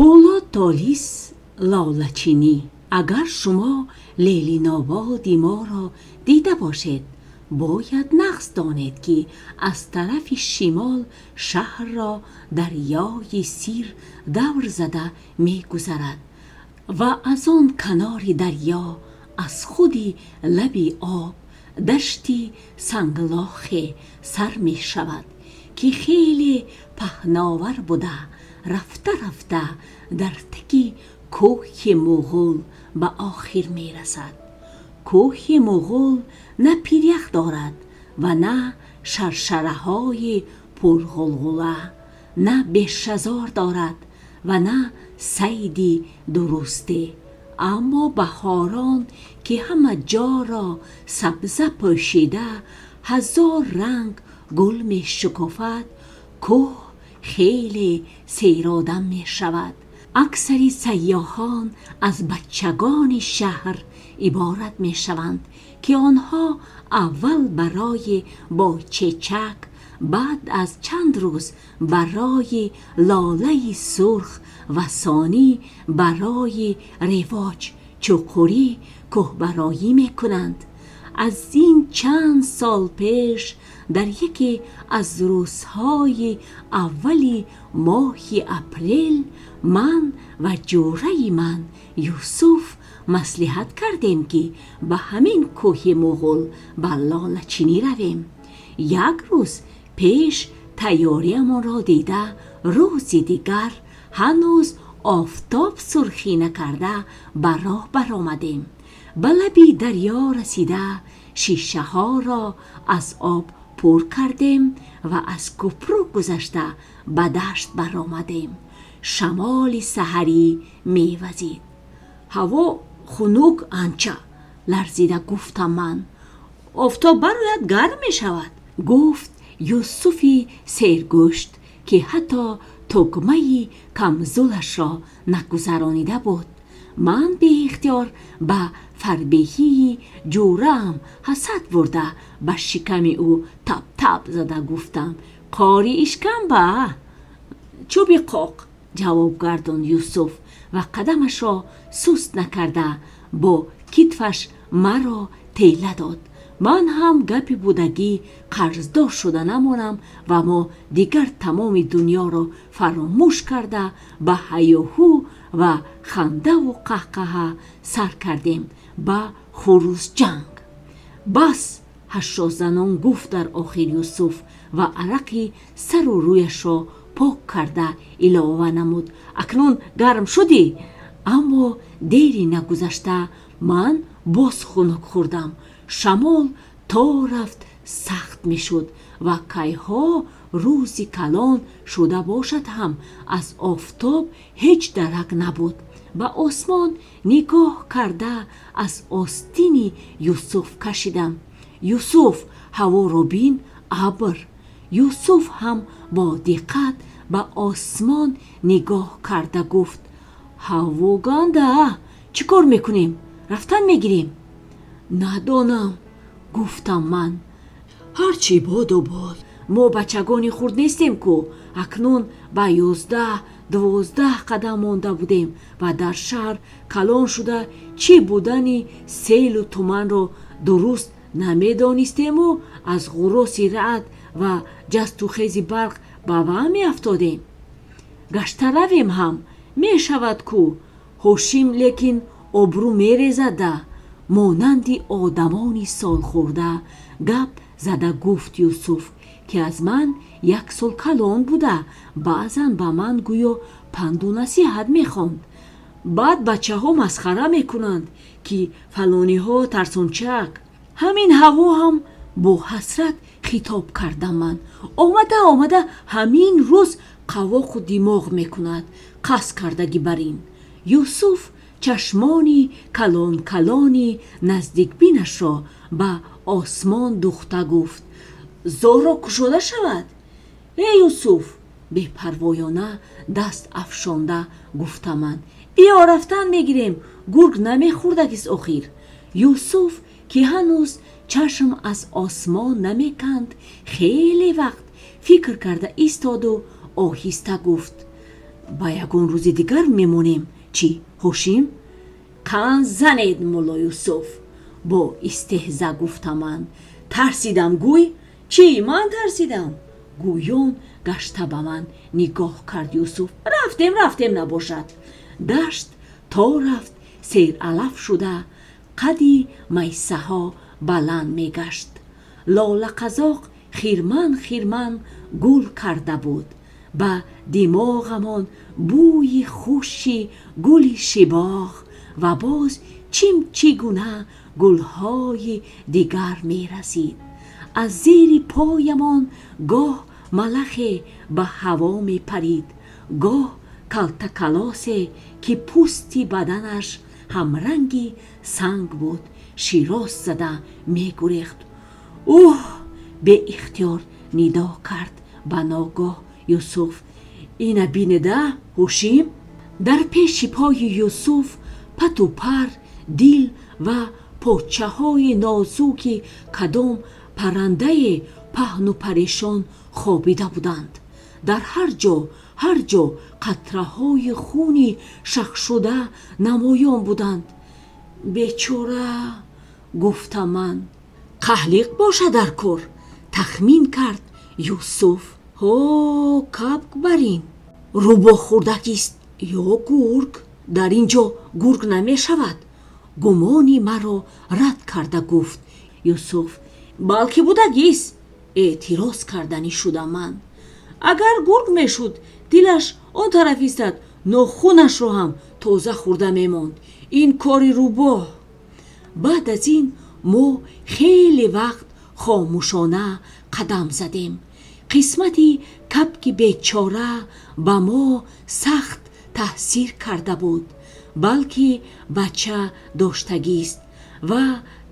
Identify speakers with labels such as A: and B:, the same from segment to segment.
A: Пӯлод Толис лолачинӣ. Агар шумо Ленинободи моро дида бошед, бояд нағз донед, ки аз тарафи шимол шаҳрро дарёи Сир давр зада мегузарад ва аз он канори дарё, аз худи лаби об, дашти санглохе сар мешавад, ки хеле паҳновар буда, рафта-рафта дар таги кӯҳи Муғул ба охир мерасад. Кӯҳи Муғул на пирях дорад ва на шаршараҳои пурғулғула, на бешазор дорад ва на сайди дурусте. Аммо баҳорон, ки ҳама ҷоро сабза пӯшида, ҳазор ранг гул мешукуфад, кӯҳ хеле сайродам мешавад. Аксари сайёҳон аз бачагони шаҳр иборат мешаванд, ки онҳо аввал барои бойчечак, баъд аз чанд рӯз барои лолаи сурх ва сонӣ барои ривоҷи чуқурӣ кӯҳбароӣ мекунанд. Аз ин чанд сол пеш, дар яке аз рӯзҳои аввали моҳи апрел, ман ва ҷӯраи ман Юсуф маслиҳат кардем, ки ба ҳамин кӯҳи Муғул ба лолачинӣ равем. Як рӯз пеш тайёриамонро дида, рӯзи дигар ҳанӯз офтоб сурхӣ накарда ба роҳ баромадем. Ба лаби дарё расида, шишаҳоро аз об пур кардем ва аз пул гузашта ба дашт баромадем. Шамоли саҳарӣ мевазид. Ҳаво хунук анча, ларзида гуфтам ман. Офтоб барояд, гарм мешавад, гуфт Юсуфи сиргӯшт, ки ҳатто тугмаи камзӯлашро нагузаронида буд. Ман беихтиёр ба фарбеҳии ҷӯраам ҳасад бурда, ба шиками ӯ тап-тап зада гуфтам: «Қори ишкам ба чӯби қоқ», ҷавоб гардонд Юсуф ва қадамашро суст накарда бо китфаш маро тела дод. Ман ҳам гапи будагӣ қарздор шуда намонам ва мо дигар тамоми дунёро фаромӯш карда, ба ҳаёҳӯ ва хандаву қаҳқаҳа сар кардем ба хурӯсҷанг. Бас, ҳашозанон гуфт дар охир Юсуф ва арақи сару рӯяшро пок карда илова намуд: «Акнун гарм шудӣ?» Аммо дери нагузашта ман боз хунук хӯрдам. Шамол то рафт сахт мешуд ва кайҳо рӯзи калон шуда бошад ҳам, аз офтоб ҳеҷ дарак набуд. Ба осмон нигоҳ карда, аз остини Юсуф кашидам: «Юсуф, ҳаворо бин, абр». Юсуф ҳам бо диққат ба осмон нигоҳ карда гуфт: «Ҳаво ганда, чӣ кор мекунем, рафтан мегирем?» «Надонам», гуфтам ман. «Ҳарчи боду бод, мо бачагони хурд нестем ку». Акнун ба 11-12 қадам монда будем ва дар шаҳр калон шуда, чӣ будани селу туманро дуруст намедонистему аз ғуроси раъд ва ҷастухези барқ ба ваҳм меафтодем. Гашта равем ҳам мешавад ку, Ҳошим, лекин обрӯ мерезада, монанди одамони солхӯрда гап зада гуфт Юсуф, ки аз ман як сол калон буда, баъзан ба ман гӯё панду насиҳат мехонд. Баъд бачаҳо масхара мекунанд, ки фалониҳо тарсончак. Ҳамин ҳаво ҳам, бо ҳасрат хитоб кардам ман, омада омада ҳамин рӯз қавоқу димоғ мекунад, қасд кардагӣ бар ин. Юсуф чашмони калон калони наздикбинашро ба осмон духта гуфт: «Зоро кушода шавад». «Эй Юсуф», бепарвоёна даст афшонда гуфта ман, «биё, рафтан мегирем, гург намехӯрдагист охир». Юсуф, ки ҳанӯз чашм аз осмон намеканд, хеле вақт фикр карда истоду оҳиста гуфт: Ба ягон рӯзи дигар мемонем, чӣ, Ҳошим? Қанд занед, Мулло Юсуф, бо истеҳза гуфта ман. Тарсидам гӯй? Чӣ, ман тарсидам? Гӯён гашта ба ман нигоҳ кард Юсуф. Рафтем, рафтем набошад. Дашт то рафт сералаф шуда, қади майсаҳо баланд мегашт. Лолақазоқ хирман хирман гул карда буд. Ба димоғамон бӯи хуши гули шибоғ ва боз чимчи гуна гулҳои дигар мерасид. Аз зери поямон гоҳ малахе ба ҳаво мепарид, гоҳ калтакалосе, ки пӯсти баданаш ҳамранги санг буд, широз зада мегурехт. Уҳ! Беихтиёр нидо кард ба ногоҳ Юсуф. Ина бинеда, Ҳошим. Дар пеши пои Юсуф пату пар, дил ва почаҳои нозуки кадом паррандае паҳну парешон хобида буданд. Дар ҳар ҷо, ҳар ҷо қатраҳои хуни шахшуда намоён буданд. Бечора, гуфта ман. Қаҳлиқ бошад дар кор, тахмин кард Юсуф. Ҳо, капк барин. Рӯбоҳ хурдакист ё гург? Дар ин ҷо гург намешавад, гумони маро рад карда гуфт Юсуф. Балки будагист, эътироз карданӣ шудам ман. Агар гург мешуд, дилаш он тараф истад, нохунашро ҳам тоза хӯрда мемонд. Ин кори рӯбоҳ. Баъд аз ин мо хеле вақт хомӯшона қадам задем. Қисмати капки бечора ба мо сахт таъсир карда буд. Балки бача доштагист ва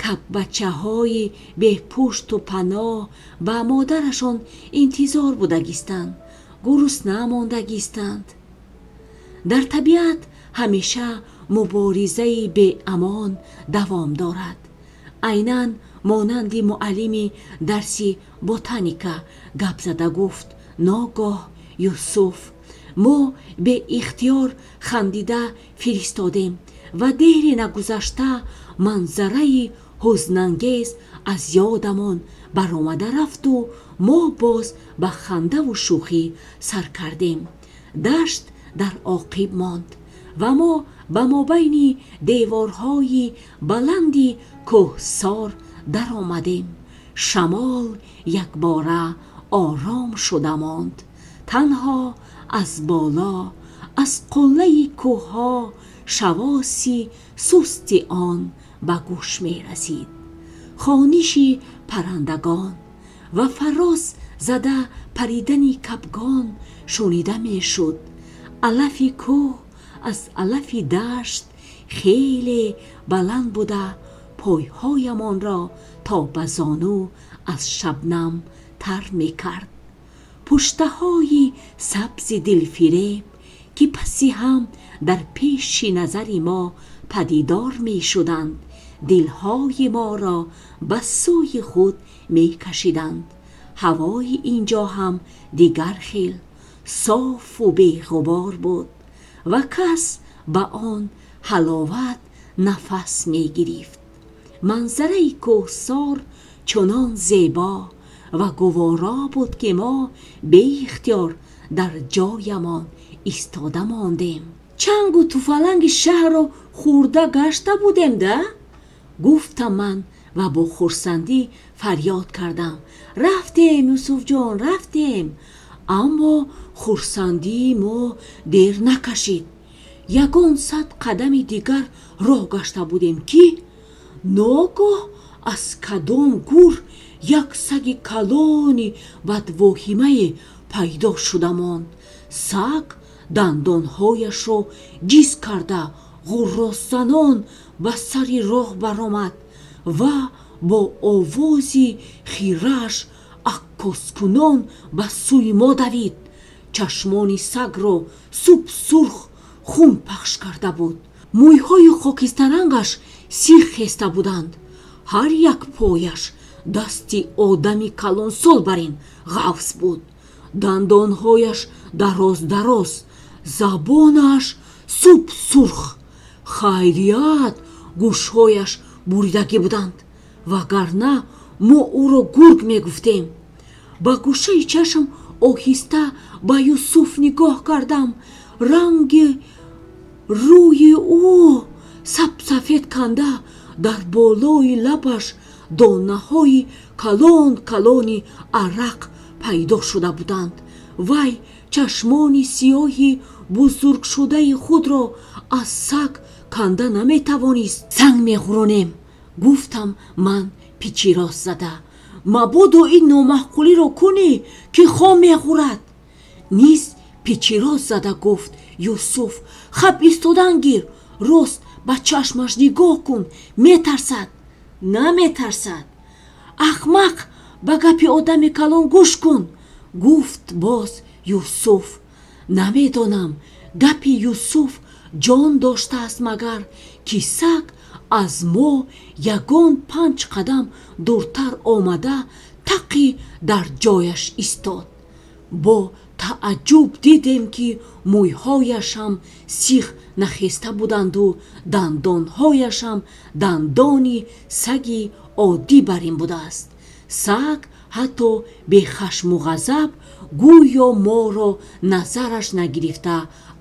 A: капбачаҳои бепушту паноҳ ба модарашон интизор будагистанд, гурусна мондагистанд. Дар табиат ҳамеша муборизаи беамон давом дорад. Айнан монанди муаллими дарси ботаника гап зада гуфт ногоҳ Юсуф. Мо беихтиёр хандида фиристодем ва дери нагузашта манзараи ҳузнангез аз ёдамон баромада рафту мо боз ба хандаву шӯхӣ сар кардем. Дашт дар оқиб монд ва мо ба мобайни деворҳои баланди кӯҳсор даромадем. Шамол якбора ором шуда монд. Танҳо аз боло, аз қуллаи кӯҳҳо шавоси сусти он ба гӯш мерасид. Хониши паррандагон ва фароз зада паридани кабгон шунида мешуд. Алафи кӯҳ аз алафи дашт хеле баланд буда, пойҳоямонро то ба зону аз шабнам тар мекард. Пуштаҳои сабзи дилфиреб, ки паси ҳам дар пеши назари мо падидор мешуданд, дилҳои моро ба сӯи худ мекашиданд. Ҳавои ин ҷо ҳам дигар хел софу беғубор буд ва кас ба он ҳаловат нафас мегирифт. Манзараи кӯҳсор чунон зебо ва гуворо буд, ки мо беихтиёр дар ҷоямон истода мондем. Чангу туфаланги шаҳрро хӯрда гашта будем да? Гуфтам ман ва бо хурсандӣ фарёд кардам. Рафтем, Юсуфҷон, рафтем. Аммо хурсандии мо дер накашид. Ягон 100 қадами дигар роҳ гашта будем, ки ногоҳ аз кадом гур як саги калони бадвоҳимае пайдо шуда монд. Саг дандонҳояшро ҷиз карда ғурросзанон ба сари роҳ баромад ва бо овози хираш аккоскунон ба сӯи мо давид. Чашмони сагро суб-сурх хун пахш карда буд. Мӯйҳои хокистарангаш сих хеста буданд. Ҳар як пояш дасти одами калонсол бар ин ғафз буд. Дандонҳояш дароз дароз, Забонаш суп сурх. Хайрият, гӯшҳояш буридагӣ буданд, вагарна мо ӯро гург мегуфтем. Ба гӯшаи чашм оҳиста ба Юсуф нигоҳ кардам. Ранги рӯи ӯ сабсафед канда, дар болои лабаш донаҳои калон калони арақ пайдо шуда буданд. Вай чашмони сиёҳи бузургшудаи худро аз саг канда наметавонист. Санг меғӯронем, гуфтам ман пичиррос зада. Мабодо ин номаъқулиро кунӣ, ки хом меғӯрад, низ пичиррос зада гуфт Юсуф. Хаб истодан гир, рост ба чашмаш нигоҳ кун, метарсад. Наметарсад, аҳмақ, ба гапи одами калон гӯш кун, гуфт боз Юсуф. Намедонам, гапи Юсуф ҷон доштааст магар, ки саг аз мо ягон 5 қадам дуртар омада, тақи дар ҷояш истод. Бо тааҷҷуб дидем, ки мӯйҳояшам сих нахеста буданду дандонҳояшам дандони саги оддӣ барин будааст. Саг ҳатто бехашму ғазаб, гӯё моро назараш нагирифта,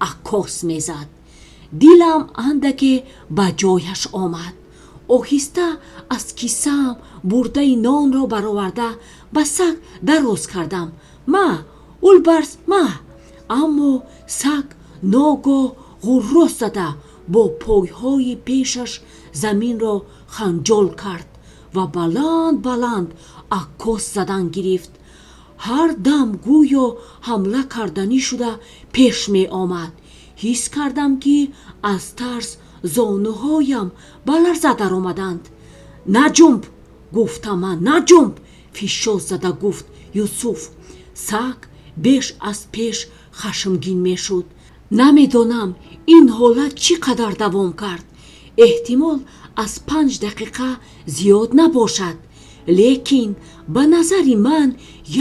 A: аккос мезад. Дилам андаке ба ҷояш омад. Оҳиста аз кисаам бурдаи нонро бароварда, ба саг дароз кардам. Ма, Улбарс, ма! Аммо саг ногоҳ ғуррос зада, бо пойҳои пешаш заминро ханҷол кард ва баланд баланд аккос задан гирифт. Ҳар дам гӯё ҳамла карданӣ шуда пеш меомад. Ҳис кардам, ки аз тарс зонуҳоям ба ларза даромаданд. Наҷумб, гуфтам ман, наҷумб! Фишоз зада гуфт Юсуф. Саг беш аз пеш хашмгин мешуд. Намедонам, ин ҳолат чӣ қадар давом кард. Эҳтимол, аз 5 дақиқа зиёд набошад. Лекин ба назари ман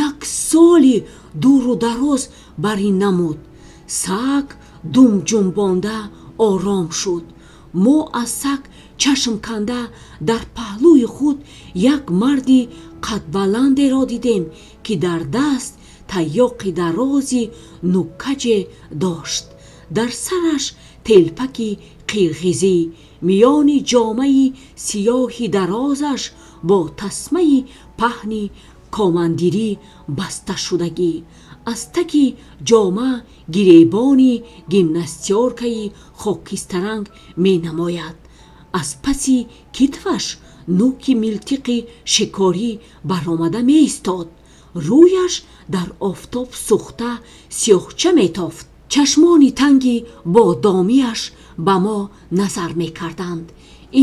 A: як соли дуру дароз бар ин намуд. Саг думҷумбонда ором шуд. Мо аз саг чашм канда, дар паҳлӯи худ як марди қадбаландеро дидем, ки дар даст таёқи дарози нуккаҷе дошт. Дар сараш телпаки қирғизӣ, миёни ҷомаи сиёҳи дарозаш бо тасмаи паҳни командирӣ басташудагӣ. Аз таки ҷома гиребони гимнастиёркаи хокистаранг менамояд. Аз паси китфаш нӯки милтиқи шикорӣ баромада меистод. Рӯяш дар офтоб сӯхта сиёҳча метофт. Чашмони танги бодомиаш ба мо назар мекарданд.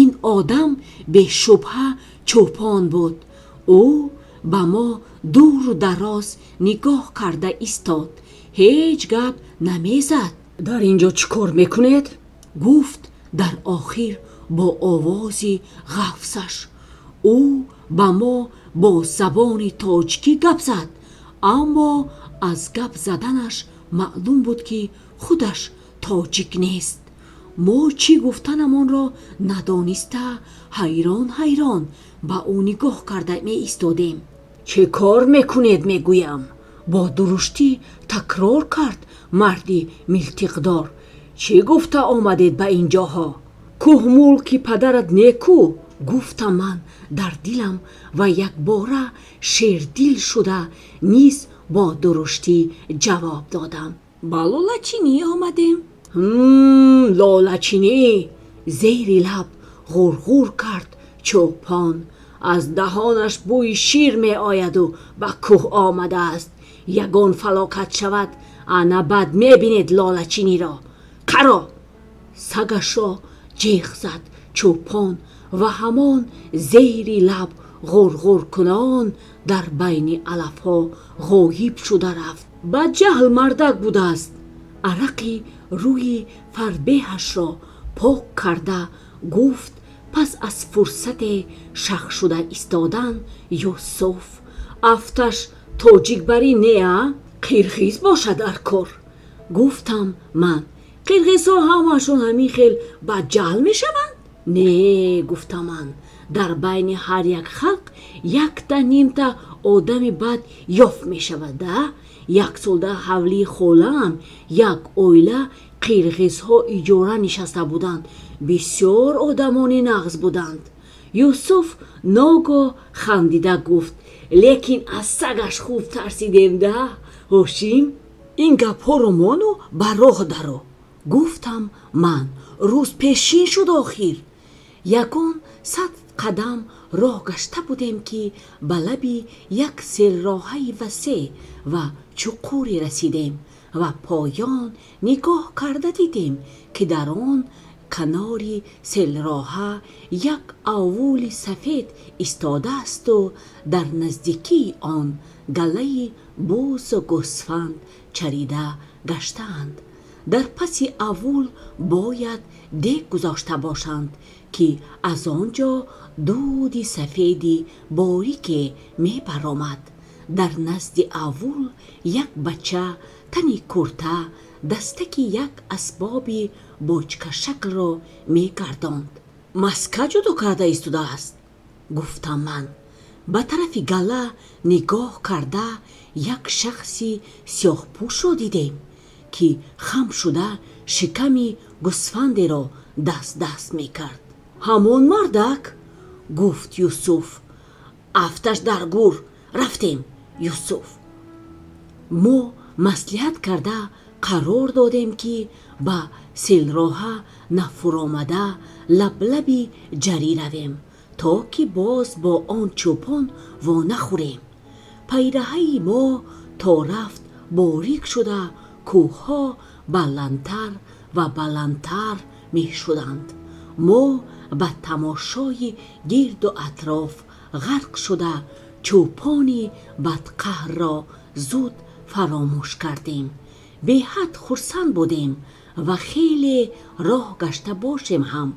A: Ин одам бешубҳа чӯпон буд. Ӯ ба мо дуру дароз нигоҳ карда истод. Ҳеҷ гап намезад. Дар ин ҷо чӣ кор мекунед? Гуфт дар охир бо овози ғафсаш. Ӯ ба мо бо забони тоҷикӣ гап зад, аммо аз гап заданаш маълум буд, ки худаш тоҷик нест. Мо чӣ гуфтанамонро надониста, ҳайрон ҳайрон ба ӯ нигоҳ карда меистодем. Чӣ кор мекунед, мегӯям? Бо дуруштӣ такрор кард марди милтиқдор. Чӣ гуфта омадед ба ин ҷоҳо? Кӯҳмулки падарат неку, гуфтам ман дар дилам ва якбора шердил шуда низ бо дуруштӣ ҷавоб додам. Ба лолачинӣ омадем. Лолачинӣ, зери лаб ғурғур кард чӯпон. Аз даҳонаш бӯи шир меояду ба кӯҳ омадааст. Ягон фалокат шавад, ана бад мебинед лолачиниро. Қаро! Сагашро ҷеғ зад чӯпон ва ҳамон зери лаб ғурғуркунон дар байни алафҳо ғоиб шуда рафт. Бадҷаҳл мардак будааст. Арақи рӯи фарбеҳашро пок карда гуфт пас аз фурсате шах шуда истодан Юсуф. Афташ тоҷикбарӣ неа, қирғиз бошад дар кор. Гуфтам ман: «Қирғизҳо ҳамашон ҳамин хел баҷал мешаванд?» «Не, — гуфтам ман, — дар байни ҳар як халқ якта нимта одами бад ёфт мешавад да. Як сол дар ҳавлии холаам як оила қирғизҳо иҷора нишаста буданд. Бисёр одамони нағз буданд». Юсуф ногоҳ хандида гуфт: «Лекин аз сагаш хуб тарсидем да, Ҳошим». «Ин гапҳоро мону ба роҳ даро, — гуфтам ман, — рӯз пешин шуд охир». Ягон 100 қадам роҳ гашта будем, ки ба лаби як селроҳаи васеъ ва чуқуре расидем ва поён нигоҳ карда дидем, ки дар он канори селроҳа як овули сафед истодаасту дар наздикии он галаи бузу гӯсфанд чарида гаштаанд. Дар паси овул бояд дег гузошта бошанд, ки аз он ҷо дуди сафеди борике мебаромад. Дар назди овул як бача тани курта дастаки як асбоби бочкашаклро мегардонд. «Маска ҷудо карда истодааст», — гуфтам ман. Ба тарафи гала нигоҳ карда, як шахси сиёҳпӯшро дидем, ки хам шуда шиками гусфандеро даст даст мекард. «Ҳамон мардак», — гуфт Юсуф. «Афташ дар гур, рафтем, Юсуф». Мо маслиҳат карда қарор додем, ки ба селроҳа нафуромада, лаблаби ҷарӣ равем, то ки боз бо он чӯпон вонахӯрем. Пайраҳаи мо то рафт борик шуда, кӯҳҳо баландтар ва баландтар мешуданд. Мо ба тамошои гирду атроф ғарқ шуда, чӯпони бадқаҳрро зуд фаромӯш кардем. Беҳад хурсанд будем ва хеле роҳ гашта бошем ҳам,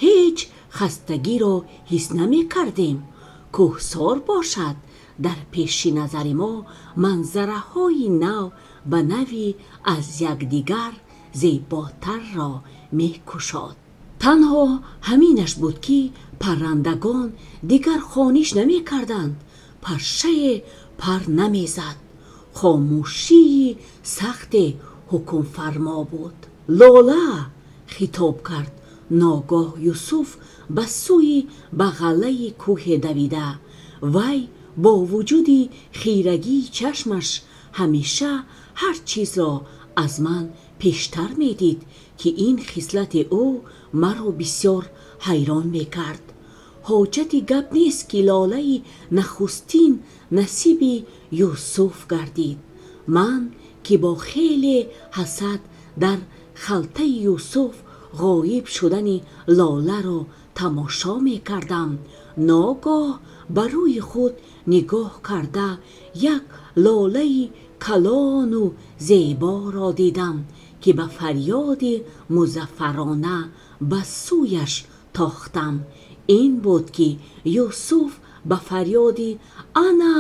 A: ҳеҷ хастагиро ҳис намекардем. Кӯҳсор бошад, дар пеши назари мо манзараҳои нав ба нави аз якдигар зеботарро мекушод. Танҳо ҳаминаш буд, ки паррандагон дигар хониш намекарданд, пашшае пар намезад, хомӯшии сахте ҳукмфармо буд. «Лола!» — хитоб кард ногоҳ Юсуф, ба сӯи бағалаи кӯҳе давида. Вай бо вуҷуди хирагии чашмаш ҳамеша ҳар чизро аз ман пештар медид, ки ин хислати ӯ маро бисёр ҳайрон мекард. Ҳоҷати гап нест, ки лолаи нахустин насиби Юсуф гардид. Ман, ки бо хеле ҳасад дар халтаи Юсуф ғоиб шудани лоларо тамошо мекардам, ногоҳ ба рӯи худ нигоҳ карда, як лолаи калону зеборо дидам, ки ба фарёди музаффарона ба сӯяш тохтам. Ин буд, ки Юсуф ба фарёди «Ана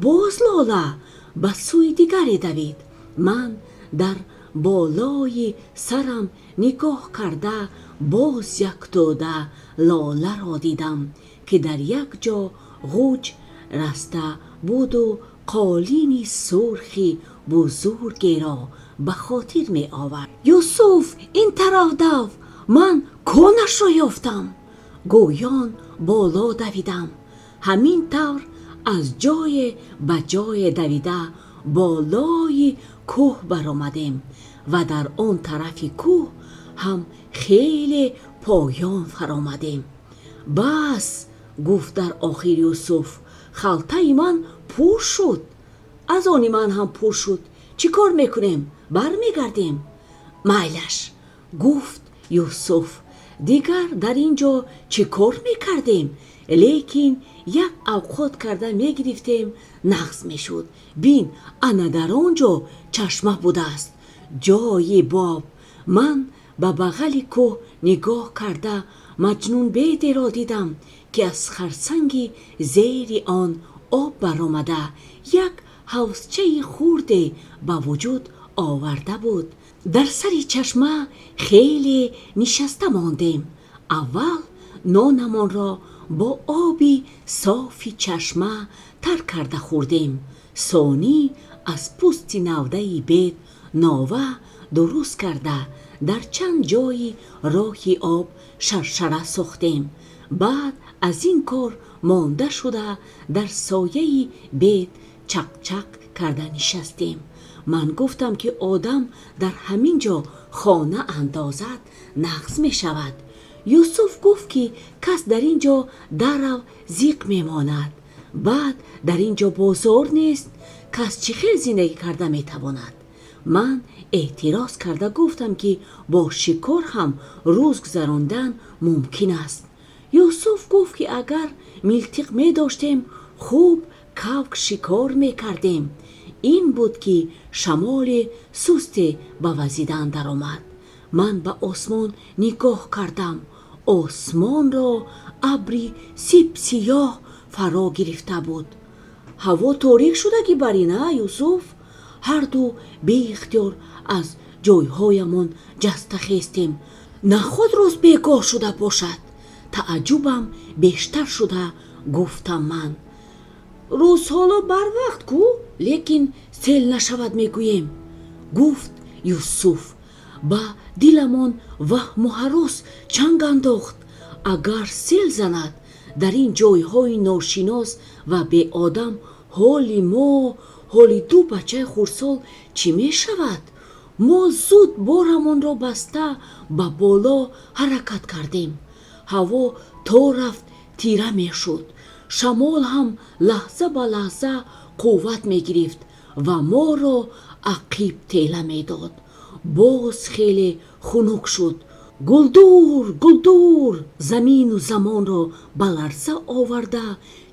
A: боз лола!» ба сӯи дигаре давид. Ман дар болои сарам нигоҳ карда, боз як тӯда лоларо дидам, ки дар як ҷо ғуҷ раста буду қолини сурхи бузургеро ба хотир меовард. «Юсуф, ин тараф дав, ман конашро ёфтам!» гӯён боло давидам. Ҳамин тавр аз ҷое ба ҷое давида, болои кӯҳ баромадем ва дар он тарафи кӯҳ ҳам хеле поён фаромадем. «Бас, — гуфт дар охир Юсуф, — халтаи ман пур шуд». «Аз они ман ҳам пур шуд. Чӣ кор мекунем, бармегардем?» «Майлаш, — гуфт Юсуф, — дигар дар ин ҷо чӣ кор мекардем? Лекин як авқот карда мегирифтем, нағз мешуд. Бин, ана дар он ҷо чашма будааст, ҷои боб». Ман ба бағали кӯҳ нигоҳ карда, маҷнунбедеро дидам, ки аз харсанги зери он об баромада, як ҳавзчаи хурде ба вуҷуд оварда буд. Дар сари чашма хеле нишаста мондем. Аввал нонамонро бо оби софи чашма тар карда хӯрдем. Сонӣ аз пӯсти навдаи бед нова дуруст карда, дар чанд ҷойи роҳи об шаршара сохтем. Баъд аз ин кор монда шуда, дар сояи бед чақчақ карда нишастем. Ман гуфтам, ки одам дар ҳамин ҷо хона андозад, нағз мешавад. Юсуф гуфт, ки кас дар ин ҷо дарав зиқ мемонад. Баъд дар ин ҷо бозор нест. Кас чӣ хел зиндагӣ карда метавонад? Ман эътироз карда гуфтам, ки бо шикор ҳам рӯз гузарондан мумкин аст. Юсуф гуфт, ки агар милтиқ медоштем, хуб кавк шикор мекардем. Ин буд, ки шамоли сусте ба вазидан даромад. Ман ба осмон нигоҳ кардам. Осмонро абри сип-сиёҳ фаро гирифта буд. Ҳаво торик шудаги барина, Юсуф? Ҳарду беихтиёр аз ҷойҳоямон ҷаста хестем. Наход рӯз бегоҳ шуда бошад? Тааҷҷубам бештар шуда гуфтам ман. Рӯз ҳоло барвақт ку, лекин сел нашавад мегӯем, гуфт Юсуф. Ба диламон ваҳму ҳарос чанг андохт. Агар сел занад, дар ин ҷойҳои ношинос ва беодам ҳоли мо, ҳоли ду бачаи хурдсол чӣ мешавад? Мо зуд борамонро баста ба боло ҳаракат кардем. Ҳаво то рафт тира мешуд. Шамол ҳам лаҳза ба лаҳза қувват мегирифт ва моро ақиб тела медод. Боз хеле хунук шуд. Гулдур гулдур замину замонро ба ларза оварда,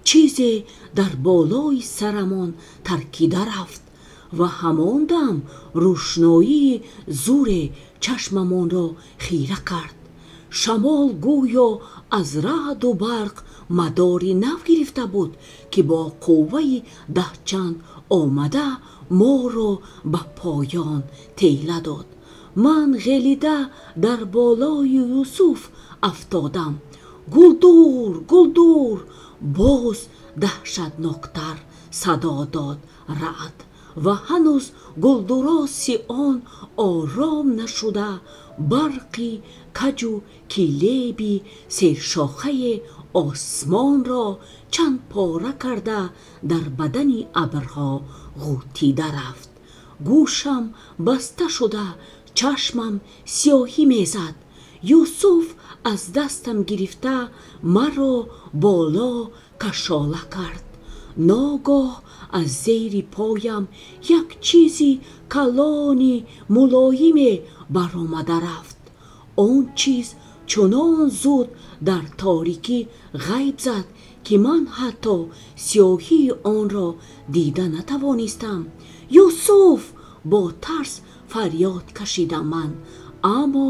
A: чизе дар болои сарамон таркида рафт ва ҳамон дам рӯшноии зуре чашмамонро хира кард. Шамол гӯё аз раъду барқ мадори нав гирифта буд, ки бо қувваи даҳчанд омада моро ба поён тела дод. Ман ғелида дар болои Юсуф афтодам. Гулдур гулдур боз даҳшатноктар садо дод раъд ва ҳанӯз гулдуроси он ором нашуда, барқи каҷу килеби сершохаи осмонро чанд пора карда, дар бадани абрҳо ғӯтида рафт. Гӯшам баста шуда, чашмам сиёҳӣ мезад. Юсуф аз дастам гирифта маро боло кашола кард. Ногоҳ аз зери поям як чизи калони мулоиме баромада рафт. Он чиз чунон зуд дар торикӣ ғайб зад, ки ман ҳатто сиёҳии онро дида натавонистам. Юсуф! Бо тарс фарёд кашидам ман. Аммо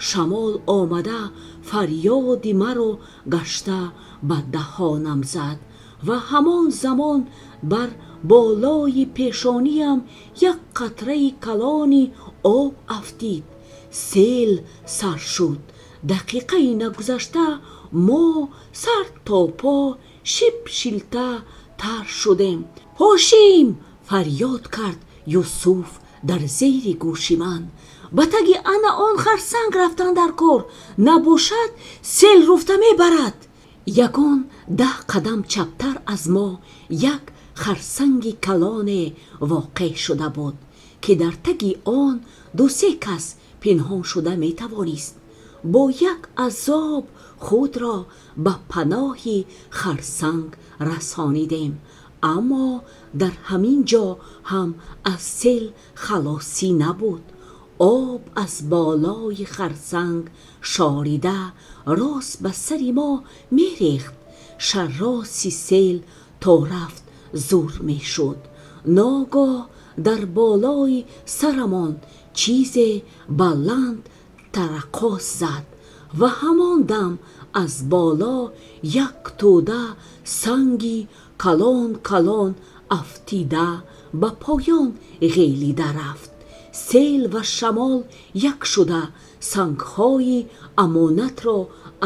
A: шамол омада фарёди маро гашта ба даҳонам зад ва ҳамон замон бар болои пешониям як қатраи калони об афтид. Сел сар шуд. Дақиқае нагузашта мо сар то по шип-шилта тар шудем. Ҳошим! Фарёд кард Юсуф дар зери гӯши ман. Ба таги ана он харсанг рафтан дар кор, набошад сел руфта мебарад. Ягон 10 қадам чаптар аз мо як харсанги калоне воқеъ шуда буд, ки дар таги он ду-се кас пинҳон шуда метавонист. Бо як азоб худро ба паноҳи харсанг расонидем. Аммо дар ҳамин ҷо ҳам аз сел халосӣ набуд. Об аз болои харсанг шорида рост ба сари мо мерехт. Шарроси сел то рафт зур мешуд. Ногоҳ дар болои сарамон чизе баланд тараққос зад ва ҳамон дам аз боло як тӯда санги калон калон афтида ба поён ғелида рафт. Сел ва шамол як шуда сангҳои амонатро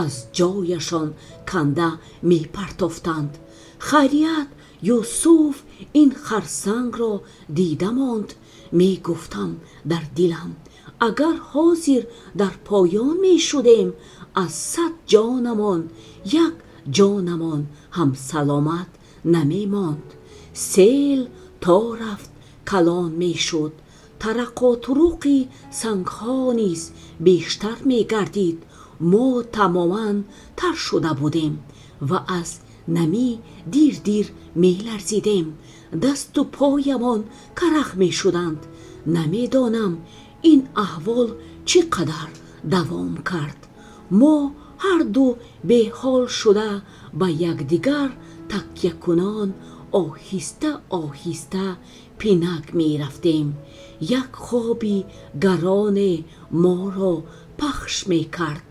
A: аз ҷояшон канда мепартофтанд. Хайрият, Юсуф ин харсангро дида монд. Мегуфтам дар дилам, агар ҳозир дар поён мешудем, аз 100 ҷонамон як ҷонамон ҳам саломат намемонд. Сел то рафт калон мешуд. Тарақотуруқи сангҳо низ бештар мегардид. Мо тамоман тар шуда будем ва аз намӣ дир-дир меларзидем. Дасту поямон карах мешуданд. Намедонам, ин аҳвол чӣ қадар давом кард. Мо ҳарду беҳол шуда, ба якдигар такякунон оҳиста оҳиста пинак мерафтем. Як хоби гароне моро пахш мекард.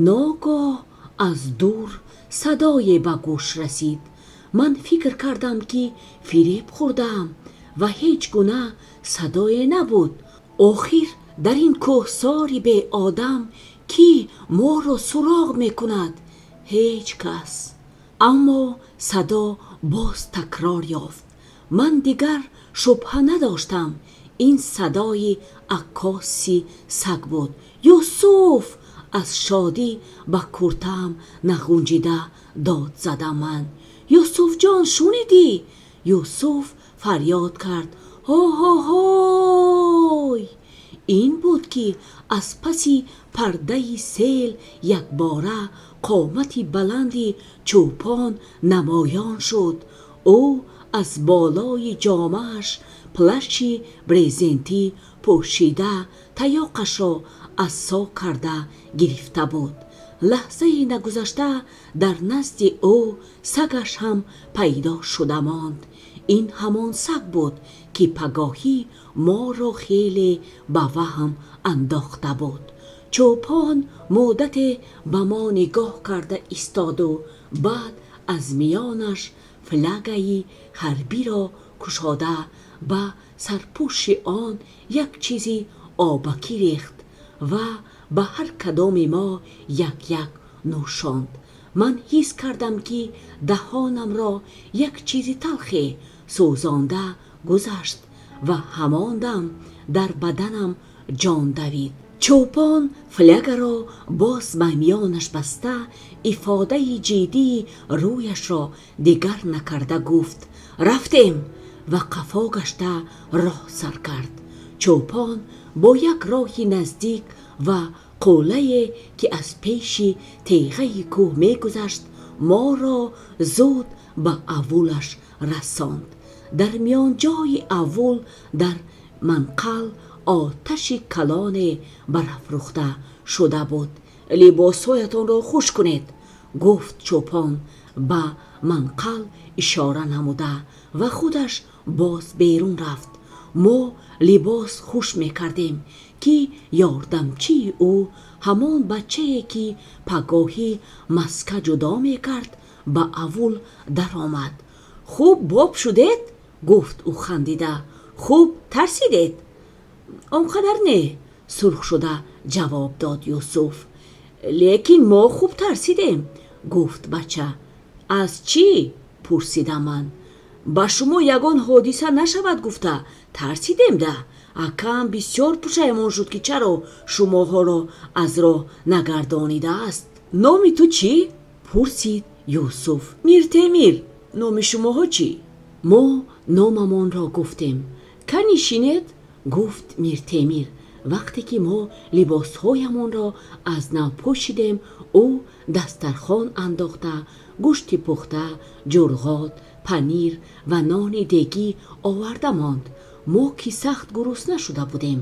A: Ногоҳ аз дур садое ба гӯш расид. Ман фикр кардам, ки фиреб хӯрдаам ва ҳеҷ гуна садое набуд. Охир дар ин кӯҳсори беодам кӣ моро суроғ мекунад? Ҳеҷ кас. Аммо садо боз такрор ёфт. Ман дигар шубҳа надоштам. Ин садои аккоси саг буд. Юсуф! Аз шодӣ ба куртаам нағунҷида дод задам ман. Юсуфҷон, шунидӣ? Юсуф фарёд кард: Ҳо-ҳо-ҳой! Ин буд, ки аз паси пардаи сел якбора қомати баланди чӯпон намоён шуд. Ӯ аз болои ҷомааш плаши брезентӣ пӯшида, таёқашро асо карда гирифта буд. Лаҳзаи нагузашта дар назди ӯ сагаш ҳам пайдо шуда монд. Ин ҳамон саг буд, ки пагоҳӣ моро хеле ба ваҳм андохта буд. Чӯпон муддате ба мо нигоҳ карда истоду баъд аз миёнаш флягаи ҳарбиро кушода, ба сарпӯши он як чизи обакӣ рехт ва ба ҳар кадоми мо як-як нӯшонд. Ман ҳис кардам, ки даҳонамро як чизи талхе сӯзонда гузашт ва ҳамон дам дар баданам ҷон давид. Чӯпон флягаро боз ба миёнаш баста, ифодаи ҷиддии рӯяшро дигар накарда гуфт: Рафтем! Ва қафо гашта роҳ сар кард. Чӯпон бо як роҳи наздик ва қуллае, ки аз пеши теғаи кӯҳ мегузашт, моро зуд ба авулаш расонд. Дар миёнҷои авул дар манқал оташи калоне барафрӯхта шуда буд. Либосҳоятонро хушк кунед, гуфт чӯпон ба манқал ишора намуда ва худаш боз берун рафт. Мо либос хушк мекардем, ки ёрдамчии ӯ, ҳамон бачае, ки пагоҳӣ маска ҷудо мекард, ба авул даромад. Хуб боб шудед? Гуфт ӯ хандида. Хуб тарсидед? Он қадар не, сурх шуда ҷавоб дод Юсуф. Лекин мо хуб тарсидем, гуфт бача. Аз чӣ? Пурсидам ман. Ба шумо ягон ҳодиса нашавад гуфта тарсидем да. Акам бисёр пушаймон шуд, ки чаро шумоҳоро аз роҳ нагардонидааст. Номи ту чӣ? Пурсид Юсуф. Миртемир. Номи шумоҳо чӣ? Мо номамонро гуфтем. Кани шинед, гуфт Миртемир. Вақте ки мо либосҳоямонро аз нав пӯшидем, ӯ дастархон андохта, гӯшти пухта, ҷурғот, панир ва нони дегӣ оварда монд. Мо ки сахт гурусна шуда будем,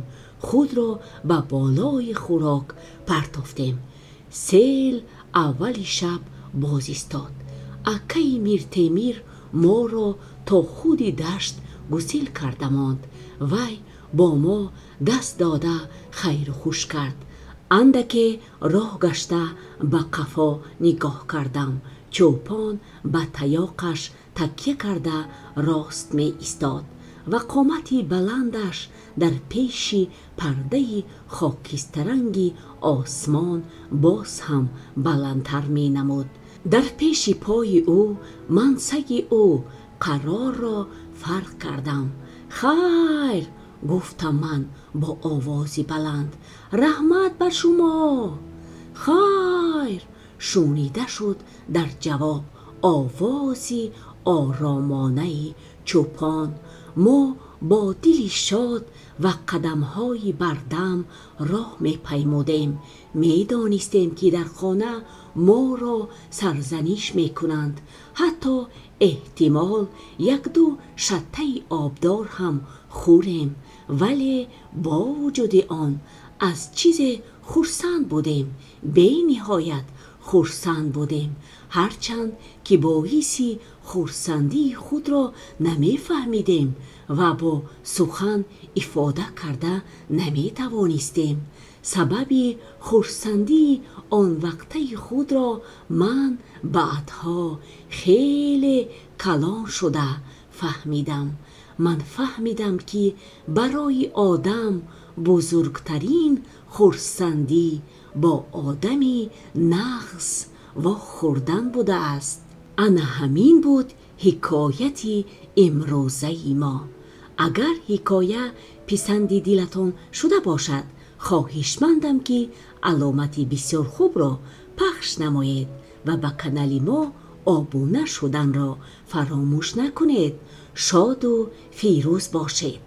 A: худро ба болои хӯрок партофтем. Сел аввали шаб боз истод. Акаи Миртемир моро то худи дашт гусел карда монд. Вай бо мо даст дода хайру хуш кард. Андаке роҳ гашта ба қафо нигоҳ кардам. Чӯпон ба таёқаш такя карда рост меистод. ва қомати баландаш дар пеши пардаи хокистаранги осмон боз ҳам баландтар менамуд. Дар пеши пои ӯ ман саги ӯ Қарорро фарқ кардам. «Хайр», гуфтам ман бо овози баланд, «раҳмат бар шумо». «Хайр», шунида шуд дар ҷавоб овози оромонаи чӯпон. Мо бо дили шод ва қадамҳои бардам роҳ мепаймудем. Медонистем, ки дар хона моро сарзаниш мекунанд, ҳатто эҳтимол як-ду шаттаи обдор ҳам хӯрем, вале бо вуҷуди он аз чизе хурсанд будем, бениҳоят хурсанд будем. Ҳарчанд ки боиси хурсандии худро намефаҳмидем ва бо сухан ифода карда наметавонистем. Сабаби хурсандии он вақтаи худро ман баъдҳо хеле калон шуда фаҳмидам. Ман фаҳмидам, ки барои одам бузургтарин хурсандӣ бо одами нағз вохӯрдан будааст. Ана ҳамин буд ҳикояти имрӯзаи мо. Агар ҳикоя писанди дилатон шуда бошад, хоҳишмандам, ки аломати бисёр хубро пахш намоед ва ба канали мо обуна шуданро фаромӯш накунед. Шоду фирӯз бошед.